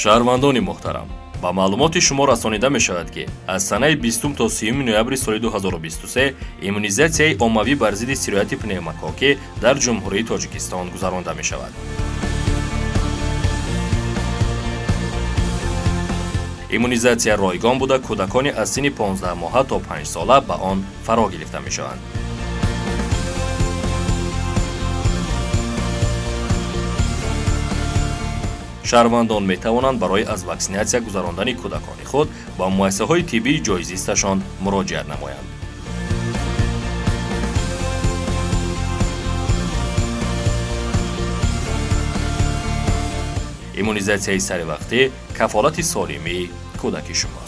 Шаҳрвандони муҳтарам, ба маълумоти шумо расонида мешавад, ки аз санаи 20 то 30 ноябри соли 2023 иммунизатсияи оммавӣ бар зидди сирояти пневмококкӣ дар Ҷумҳурии Тоҷикистон гузаронда мешавад. Иммунизатсия ройгон буда, кӯдакони аз синни 15 моҳа то 5 сола ба он фаро гирифта мешаванд. Шаҳрвандон метавонанд барои аз ваксинатсия гузарондани кӯдакони худ ба муассисаҳои тиббии ҷойзисташон муроҷиат намоянд. Иммунизатсияи саривақтӣ кафолати солимии кӯдаки шумост.